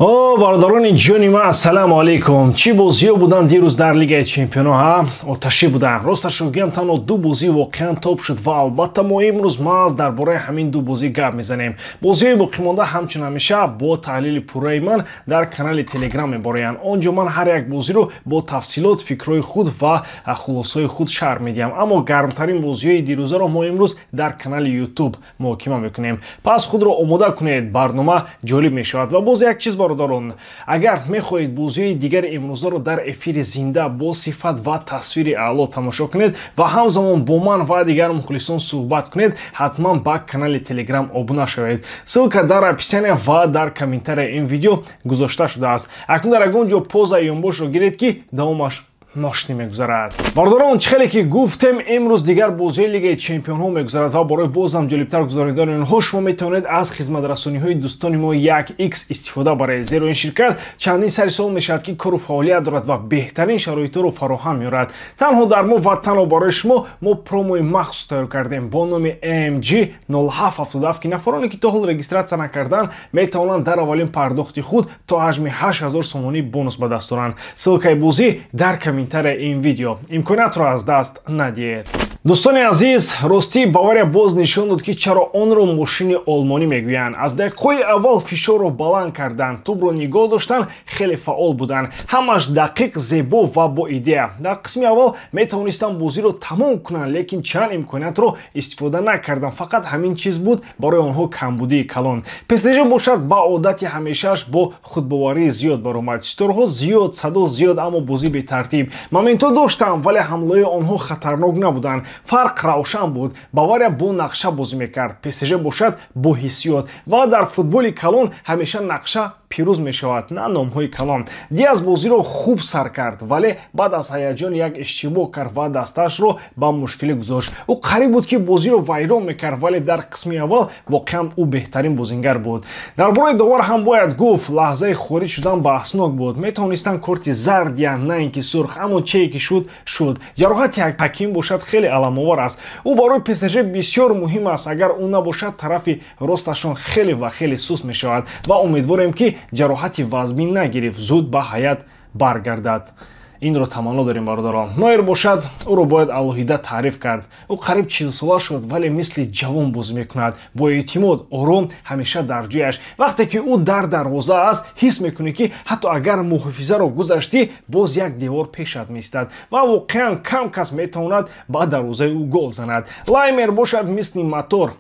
О, бародарони ҷони ман, ассалому алайкум. Чӣ бозиҳо буданд дирӯз дар Лигаи чемпионҳо, ҳа? Оташӣ буданд. Росташро гӯям, танҳо ду бозӣ воқеан топ шуд ва албатта мо имрӯз маҳз дар бораи ҳамин ду бозӣ гап мезанем. Бозиҳои боқимонда ҳамчун ҳамеша бо таҳлили пурраи ман дар канали Телеграм мебароянд. Он ҷо ман ҳар як бозиро бо тафсилот, фикрҳои худ ва хулосаҳои худ шарҳ медиҳам. Аммо гармтарин бозиҳои дирӯзаро мо имрӯз дар канали Ютуб муҳокима мекунем. Пас худро омода кунед, барнома ҷолиб мешавад. Ва боз як чиз, бародарон, агар мехоҳед бозиҳои дигари имрӯзаро дар эфири зинда бо сифат ва тасвири аъло тамошо кунед ва ҳамзамон бо ман ва дигар мухлисон суҳбат кунед, ҳатман ба канали Телеграм обуна шавед. Ссылка дар описания ва дар комментарияи ин видео гузошта шудааст. Акнун дар ягон ҷо поза ёнбошро гиред, ки давомаш мошинӣ мегузарад. Бародарон, чӣ хеле ки гуфтем, имрӯз дигар бозиҳои Лигаи чемпионҳо мегузарад ва барои бозам ҷолибтар гузаронидани онҳо шумо метавонед аз хизматрасониҳои дӯстони мо 1X истифода баред, зеро ин ширкат чандин сари сол мешавад, ки кору фаъолият дорад ва беҳтарин шароитҳоро фароҳам меорад. Танҳо дар мо ва танҳо барои шумо мо промои махсус тайёр кардем бо номи MG 0777, ки нафароне, ки то ҳол регистратсия накарданд, метавонанд дар аввалин пардохти худ то ҳаҷми 8000 сомонӣ бонус ба даст оранд. Ссылкаи бозӣ дар комментария ин видео. Имкониятро аз даст надиҳед. Дӯстони азиз, ростӣ, Бавария боз нишон дод, ки чаро онро мошини олмонӣ мегӯянд. Аз дақиқаҳои аввал фишорро баланд карданд, тӯбро нигоҳ доштанд, хеле фаъол буданд. Ҳамаш дақиқ, зебо ва бо идея. Дар қисми аввал метавонистанд бозиро тамом кунанд, лекин чанд имкониятро истифода накарданд. Фақат ҳамин чиз буд барои онҳо камбудии калон. ПСЖ бошад, ба одати ҳамешааш бо худбоварии зиёд баромад. Ситорҳо зиёд, садо зиёд, аммо бозӣ бетартиб. Моментҳо доштанд, вале ҳамлаҳои онҳо хатарнок набуданд. Фарқ равшан буд: Бавария бо нақша бозӣ мекард, ПСЖ бошад бо ҳиссиёт. Ва дар футболи калон ҳамеша нақша пирӯз мешавад, на номҳои калон. Диас бозиро хуб сар кард, вале баъд аз ҳаяҷон як иштибоҳ кард ва дастаашро ба мушкилӣ гузошт. Ӯ қариб буд, ки бозиро вайрон мекард, вале дар қисми аввал воқеан ӯ беҳтарин бозингар буд. Дар бораи довар ҳам бояд гуфт: лаҳзаи хориҷ шудан баҳснок буд. Метавонистанд корти зард диҳанд, на ин ки сурх, аммо чие ки шуд, шуд. Ҷароҳати Ҳаким бошад, хеле аламовар аст. Ӯ барои ПСЖ бисёр муҳим аст. Агар ӯ набошад, тарафи росташон хеле ва хеле суст мешавад ва умедворем, ки ҷароҳати вазмин нагирифт, зуд ба ҳаят баргардад. Инро таманно дорем, бародарон. Нойер бошад, ӯро бояд алоҳида таъриф кард. Ӯ қариб 40-сола шуд, вале мисли ҷавон бозӣ мекунад. Бо эътимод, ором, ҳамеша дар ҷояш. Вақте ки ӯ дар дарвоза аст, ҳис мекунӣ, ки ҳатто агар муҳофизаро гузаштӣ, боз як девор пешат меистад ва воқеан кам кас метавонад ба дарвозаи ӯ гол занад. Лаймер бошад, мисли мотор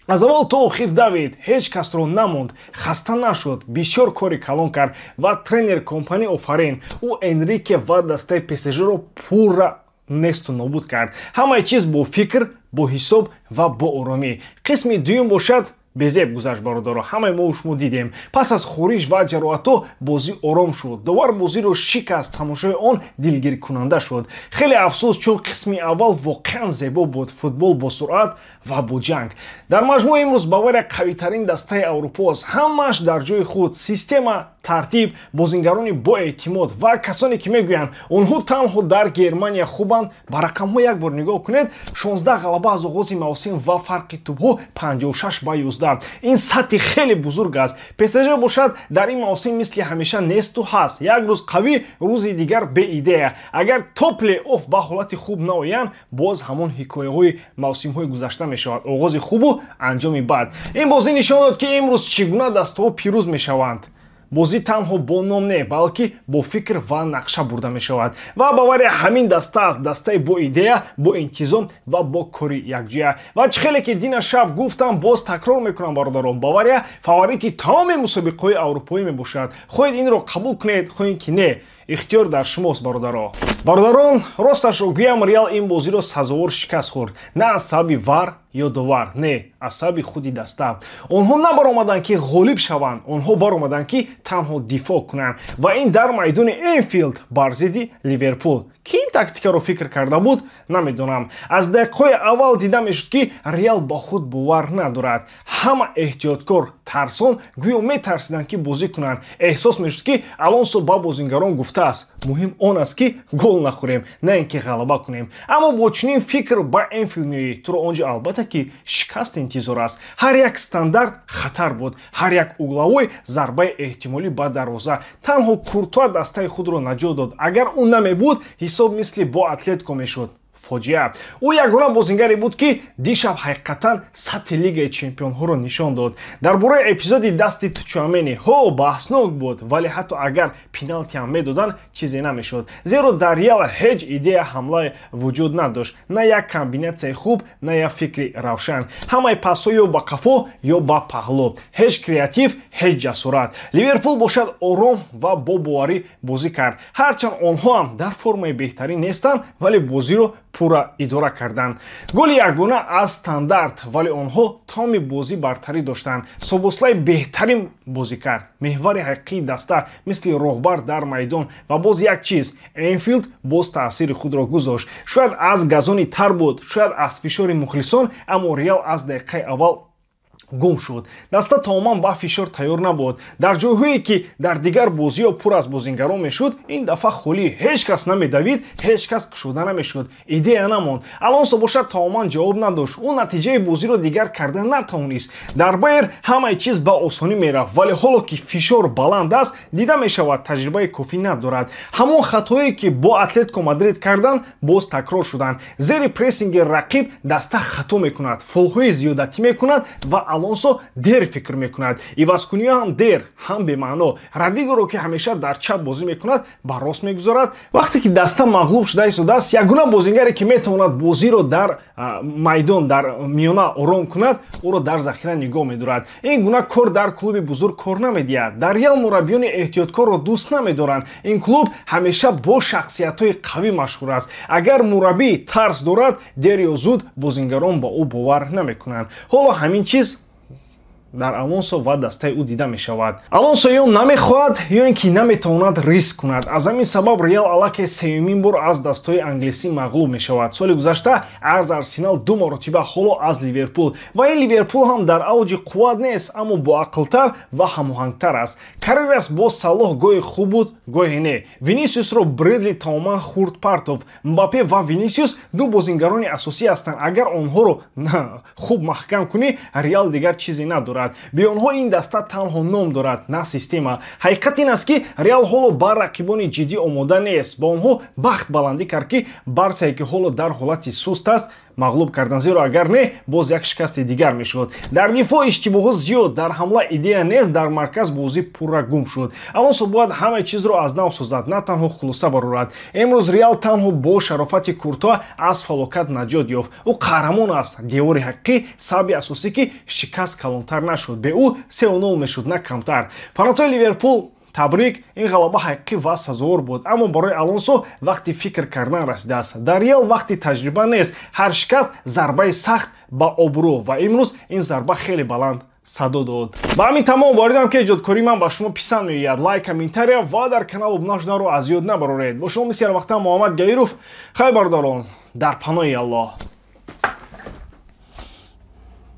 аз аввал то охир давид, ҳеҷ касро намонд, хаста нашуд, бисёр кори калон кард. Ва тренер Компани офарин. Ӯ Энрике ва дастаи ПСЖро пурра несту нобуд кард. Ҳамаи чиз бо фикр, бо ҳисоб ва бо оромӣ. Қисми дуюм бошад, безеб гузашт, бародаро, ҳамаи мо шумо дидем. Пас аз хориҷ ва ҷароҳатҳо бозӣ ором шуд. Довар бозиро шикаст, тамошои он дилгиркунанда шуд. Хеле афсӯс, чун қисми аввал воқеан зебо буд, футбол бо суръат ва бо ҷанг. Дар маҷмӯъ, имрӯз Бавария қавитарин дастаи Аврупо аст. Ҳамааш дар ҷои худ: система, тартиб, бозингарони боэътимод. Ва касоне ки мегӯянд, онҳо танҳо дар Германия хубанд, ба рақамҳо як бор нигоҳ кунед: 16 ғалаба аз оғози мавсим ва фарқи тӯбҳо 56 ба 11. Ин сатҳи хеле бузург аст. ПСЖ бошад, дар ин мавсим мисли ҳамеша несту ҳаст. Як рӯз қавӣ, рӯзи дигар беидея. Агар то плей-офф ба ҳолати хуб наоянд, боз ҳамон ҳикояҳои мавсимҳои гузашта мешавад: оғози хубу анҷоми бад. Ин бозӣ нишон дод, ки имрӯз чӣ гуна дастаҳо пирӯз мешаванд. Бозӣ танҳо бо ном не, балки бо фикр ва нақша бурда мешавад. Ва Бавария ҳамин даста аст: дастаи бо идея, бо интизом ва бо кори якҷоя. Ва чӣ хеле ки дина шаб гуфтам, боз такрор мекунам, бародарон: Бавария фаворити тамоми мусобиқаҳои аврупоӣ мебошад. Хоҳед, инро қабул кунед, хоҳед, ки не, ихтиёр дар шумост, бародаро. Бародарон, росташро гӯям, Реал ин бозиро сазовор шикаст хӯрд. На аз сабаби ВАР ё довар, не, аз сабаби худи даста. Онҳо набаромаданд, ки ғолиб шаванд, онҳо баромаданд, ки танҳо дифоъ кунанд. Ва ин дар майдони Энфилд бар зидди Ливерпул. Ки ин Ин тактикаро фикр карда буд, намедонам. Аз дақиқаҳои аввал дида мешуд, ки Реал ба худ бовар надорад. Ҳама эҳтиёткор, тарсон, гӯё метарсиданд, ки бозӣ кунанд. Эҳсос мешуд, ки Алонсо ба бозингарон гуфтааст: муҳим он аст, ки гол нахӯрем, на ин ки ғалаба кунем. Аммо бо чунин фикр ба Энфилд меоӣ, туро он ҷо албатта ки шикаст интизор аст. Ҳар як стандарт хатар буд, ҳар як угловой зарбаи эҳтимолӣ ба дарвоза. Танҳо Куртуа дастаи худро наҷот дод. Агар ӯ намебуд, ҳисоб мисли бо Атлетико мешуд, фоҷиа. Ӯ ягона бозингаре буд, ки дишаб ҳақиқатан сатҳи Лигаи чемпионҳоро нишон дод. Дар бораи эпизоди дасти Чуамени, ҳо, баҳснок буд, вале ҳатто агар пеналти ҳам медоданд, чизе намешуд, зеро дар Реал ҳеҷ идея ҳамла вуҷуд надошт, на як комбинатсияи хуб, на як фикри равшан. Ҳамаи пасҳо ё ба қафо, ё ба паҳлӯ, ҳеҷ креатив, ҳеҷ ҷасорат. Ливерпул бошад, ором ва бо боварӣ бозӣ кард. Ҳарчанд онҳо ҳам дар формаи беҳтарин нестанд, вале бозиро пурра идора карданд. Голи ягона аз стандарт, вале онҳо тамоми бозӣ бартарӣ доштанд. Собослай беҳтарин бозӣ кард, меҳвари ҳақиқии даста, мисли роҳбар дар майдон. Ва боз як чиз: Энфилд боз таъсири худро гузошт. Шояд аз газони тар буд, шояд аз фишори мухлисон, аммо Реал аз дақиқаи аввал гум шуд. Даста тамоман ба фишор тайёр набуд. Дар ҷойҳое, ки дар дигар бозиҳо пур аз бозингарон мешуд, ин дафъа холӣ, ҳеҷ кас намедавид, ҳеҷ кас кушода намешуд, идея намонд. Алонсо бошад, тамоман ҷавоб надошт. Ӯ натиҷаи бозиро дигар карда натавонист. Дар Байер ҳамаи чиз ба осонӣ мерафт, вале ҳоло ки фишор баланд аст, дида мешавад, таҷрибаи кофӣ надорад. Ҳамон хатое, ки бо Атлетико Мадрид карданд, боз такрор шуданд. Зери прессинги рақиб даста хато мекунад, фолҳои зиёдатӣ мекунад ва Алонсо дер фикр мекунад. Ивазкуниҳо ҳам дер, ҳам бемаъно. Родигоро, ки ҳамеша дар чап бозӣ мекунад, ба рост мегузорад. Вақте ки даста мағлуб шуда истодааст, ягона бозингаре, ки метавонад бозиро дар майдон, дар миёна ором кунад, ӯро дар захира нигоҳ медорад. Ин гуна кор дар клуби бузург кор намедиҳад. Дар Реал мураббиёни эҳтиёткорро дӯст намедоранд. Ин клуб ҳамеша бо шахсиятҳои қавӣ машҳур аст. Агар мураббӣ тарс дорад, дер ё зуд бозингарон ба ӯ бовар намекунанд. Ҳоло ҳамин чиз дар Алонсо ва дастаи ӯ дида мешавад. Алонсо ё намехоҳад, ё ин ки наметавонад риск кунад. Аз ҳамин сабаб Реал аллакай сеюмин бор аз дастҳои англисӣ мағлуб мешавад. Соли гузашта аз Арсенал ду маротиба, ҳоло аз Ливерпул. Ва ин Ливерпул ҳам дар авҷи қувват нест, аммо боақлтар ва ҳамоҳангтар аст. Каррерас бо Салоҳ гоҳе хуб буд, гоҳе не. Винисиусро Бредли тамоман хурд партов. Мбаппе ва Винисиус ду бозингарони асосӣ ҳастанд. Агар онҳоро хуб маҳкам кунӣ, Реал дигар чизе надорад. Бе онҳо ин даста танҳо ном дорад, на система. Ҳақиқат ин аст, ки Реал ҳоло ба рақибони ҷиддӣ омода нест. Ба онҳо бахт баландӣ кард, ки Барсае, ки ҳоло дар ҳолати суст аст, мағлуб кардан, зеро агар не, боз як шикасти дигар мешуд. Дар дифоъ иштибоҳҳо зиёд, дар ҳамла идея нест, дар марказ бозӣ пурра гум шуд. Алонсо бояд ҳамаи чизро аз нав созад, на танҳо хулоса барорад. Имрӯз Реал танҳо бо шарофати Куртуа аз фалокат наҷот ёфт. Ӯ қаҳрамон аст, девори ҳақиқӣ, сабаби асосӣ, ки шикаст калонтар нашуд. Бе ӯ 3-0 мешуд, на камтар. Фанатҳои Ливерпул, табрик, ин ғалаба ҳақиқӣ ва сазовор буд. Аммо барои Алонсо вақти фикр кардан расидааст. Дар Реал вақти таҷриба нест. Ҳар шикаст зарбаи сахт ба обрӯ, ва имрӯз ин зарба хеле баланд садо дод. Ба ҳамин тамом. Боридам, ки эҷодкории ман ба шумо писанд меояд. Лайк, комментария ва дар канал обуна шуданро аз ёд набароред. Бо шумо мисли ҳар вақта Муҳаммад Гаиров. Хайр, бародарон, дар паноҳи Аллоҳ.